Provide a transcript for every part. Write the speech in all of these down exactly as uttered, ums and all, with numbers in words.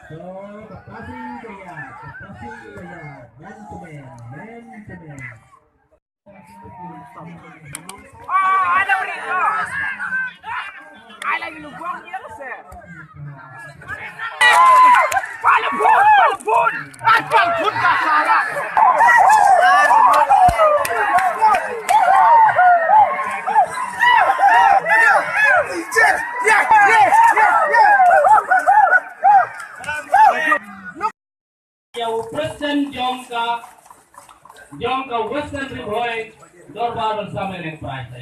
So, ka passing ka ïa, ka passing ka ïa, man to man, man to man. Ïa u president jong ka, jong ka Western Ri Bhoi Dorbar ban sam ïa kane ka prize.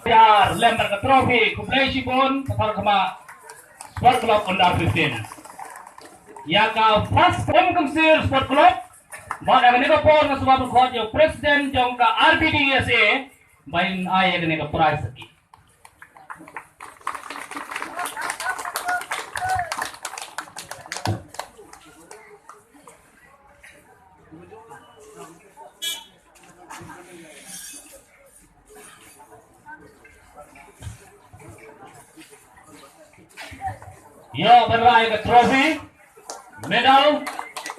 Ïa lem bad ka trophy, khublei shibun, ka thar khmat Sport Club Under fifteen. Ïa ka first Umkymsir Sport Club, bad ïa kane ka por nga sngewbha ban khot ïa u president jong ka R B D S A, ban ai ïa kane ka prize. Ïa, ban rai ka trophy, medal,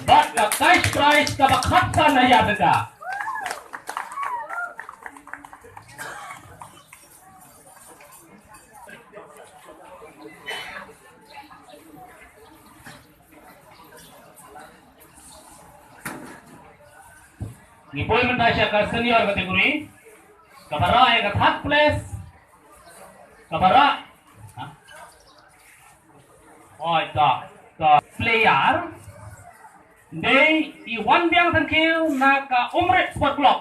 bad ka cash prize kaba khatsan hajar tyngka. Ngi poi mynta sha ka senior category. Kaba rah ïa ka third place. Kaba rah. Ha? Oi, ka, ka player. Dei i Wanbiang Thangkhiew na ka Umrit Sport Club.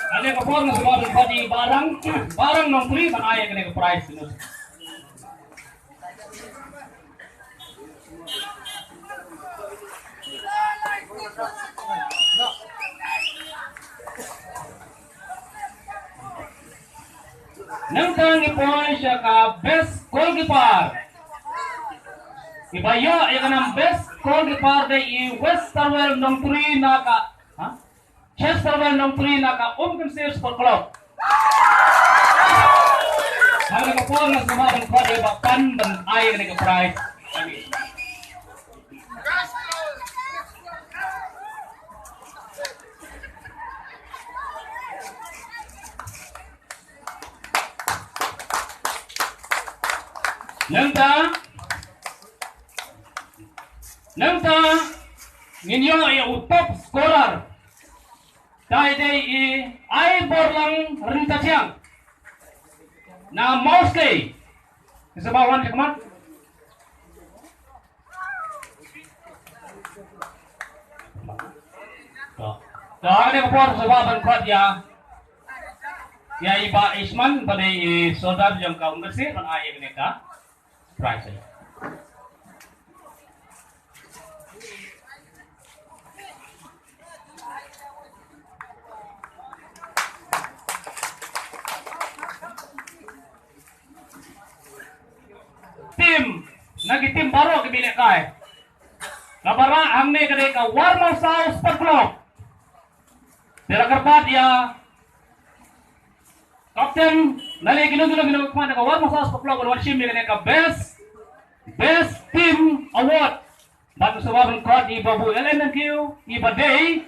Kane ka por nga sngewbha ban khot ïa i Barang, Barang Nongpri ban ai ïa kane ka prize. Nangta ngi poi sha ka best goalkeeper. Iba ïoh ïa ka nam best goalkeeper dei i Westerwell Nongturi na ka, ha? Chesterwell Nongturi na ka Umkymsir Sport Club. Ha kane ka por nga sngewbha ban khot ïa i Bah Pan ban ai ïa kane ka prize. Nangta, nangta ngin ïoh ïa u top scorer. Dei dei i Aiborlang Ryntathiang na Mawsley. Ki sngewbha wan shakhmat. To. To, ha kane ka por sngewbha ban khot ïa, ïa i Bah Isman ba dei i sordar jong ka Umkymsir ban ai ïa kane ka prize. Team, na ki team baroh kiba ïalehkai. Kaba rah hangne ka dei ka Warmawsaw Sport Club. Te la kyrpad ïa Captain, na lade kino kino kino ka khmat na ka Warmawsaw Sport Club ban wan shim ïa kane ka best, best team award. Bad sngewbha ban khot ïa i Babu L N Thangkhiew, iba dei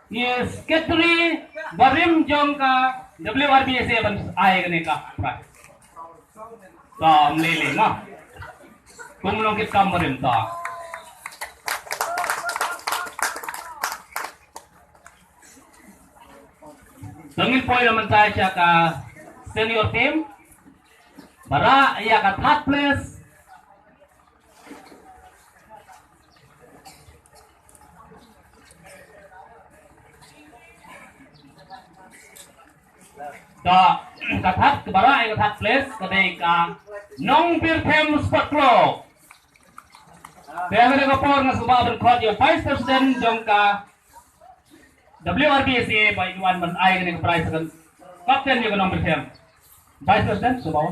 i secretary barim jong ka W R B S A ban ai kane ka prize. Ka mlili ma. Kum long kit kam barim ta. To ngin poi na mynta sha ka senior team. Ba rah ïa ka third place. Ka, ka third, ba rah ïa ka third place ka dei ka Nongbyrthem Sport Club. Te ha kane ka por nga sngewbha ban khot ïa u Vice President jong ka W R B S A ba i wan ban ai kane ka prize kan. Captain ïa ka Nongbyrthem. Vice President, sngewbha.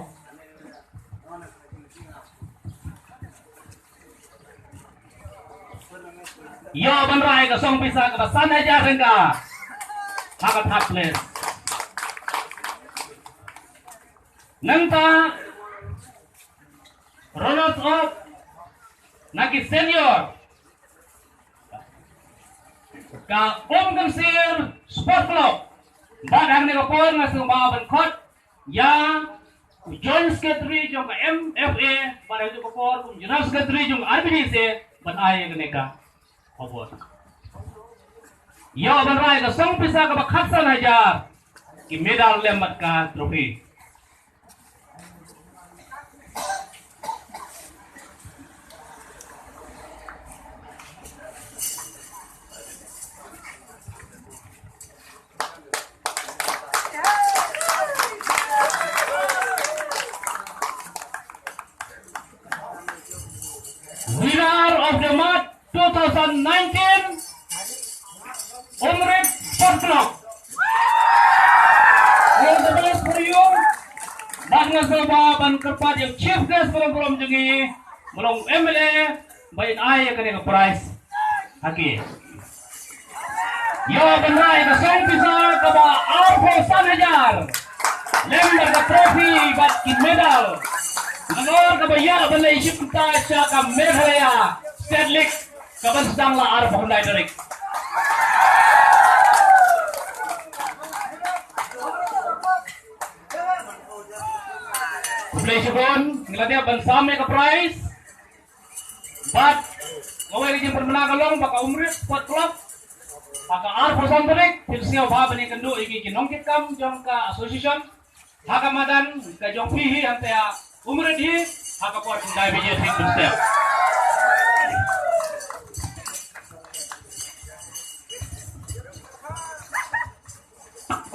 Ïoh ban rai ka song pisa kaba san hajar tyngka ha ka third place. Nangta runners up na ki senior, ka Umkynsier Sport Club. Bad ha kane ka por nga sngewbha ban khot ïa u Joint Secretary jong ka M F A, bad ha kane ka por u General Secretary jong ka R B D S A ban ai ïa kane ka award. Ïoh ban rai ka song pisa kaba khatsan hajar, ki medal lem bad ka trophy. Winner of the March two thousand nineteen, Umrit Sport Club. All the best for you. Bad nga sngewbha ban kyrpad ïa u chief guest ba long burom jong ngi, ba long M L A, ba in ai ïa kane ka prize ha ki. Ïoh ban rai ka song pisa kaba arphew san hajar, lem bad ka trophy bad ki medal. Nalor kaba ïoh ban leit shim bynta sha ka Meghalaya State League kaban sdang la arphew khyndai tarik. Khublei shibun, ngi la dep ban sam ïa ka prize. Bad kawei ka jingpynbna ka long ba ka Umrit Sport Club ha ka arphew san tarik phin sngewbha ban ïakynduh ïa ki, ki nongkitkam jong ka association ha ka madan ka jong phi hi, hangta ha Umrit hi, ha ka por phin dai bha ïa phi pynstep.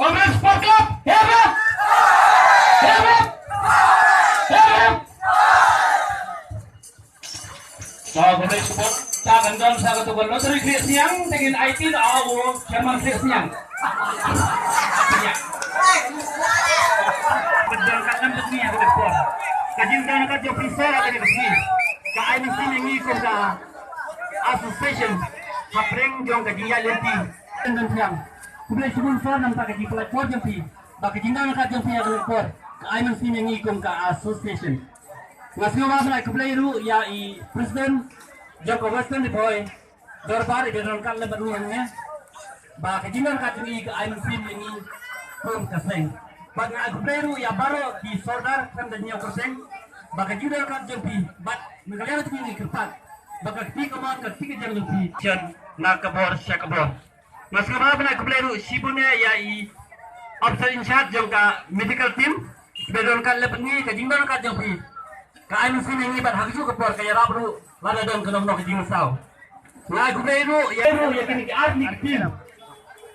Umrit Sport Club, hip hip! Hip hip! Hip hip! Sa khublei shibun, sa kan don sa katu ka lottery khlieh sniang, te ngin aiti na u chairman khlieh sniang. Sniang. Ka jingdon ka jong phi sor ha kane ka sngi, ka ai mynsiem ïa ngi kum ka association hapdeng jong ka jingïaid lynti. Khublei shibun sor namar ka jingpynlait por jong phi, bad ka jingdon ka jong phi ha kane ka por ka ai mynsiem ïa ngi kum ka association. Nga sngewbha ban ai khublei ruh ïa i president jong ka Western Ri Bhoi Dorbar, i ba don ryngkat lem bad ngi hangne. Ba ka jingdon ka jong i ka ai mynsiem ïa ngi kum ka seng. Bad nga ai khublei ruh ïa baroh ki sordar khlem da ñiew kyrteng. Ba ka jingdon ka jong phi bad Meghalaya ruh ngi kyrpad ba ka kti kamon ka kti kajang jong phi. Shen na ka bor sha ka bor. Nga sngewbha ban ai khublei ruh shibun ïa i officer in charge jong ka medical team. Ba don ryngkat lem bad ngi, ka jingdon ryngkat jong phi ka ai mynsiem ïa ngi bad ha kajuh ka por ka ïarap ruh lada don kano kano ka jingmynsaw. Nga ai khublei ruh ïa, ruh ïa kine ki arngut ki team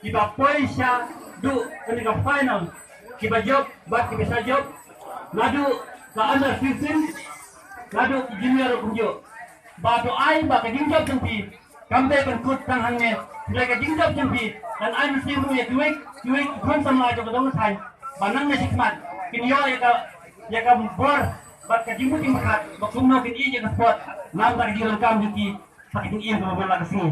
kiba poi shaduh kane ka final, kiba jop bad kiba sa jop, naduh ka under sixteen, naduh ki junior ruh kumjuh. Ba to ai ba ka jingjop jong phi kam dei ban kut tang hangne. Hynrei ka jingjop jong phi kan ai mynsiem ruh ïa kiwei kiwei ki khun samla jong ka dong ka thaiñ ba nangne shakhmat kin ïoh ïa ka, ïa ka bor bad ka jingmut jingpyrkhat ba kumno kin ïeit ïa ka sport namar ka jingdonkam jong ki ha ka jingim kaba bun la ka sngi.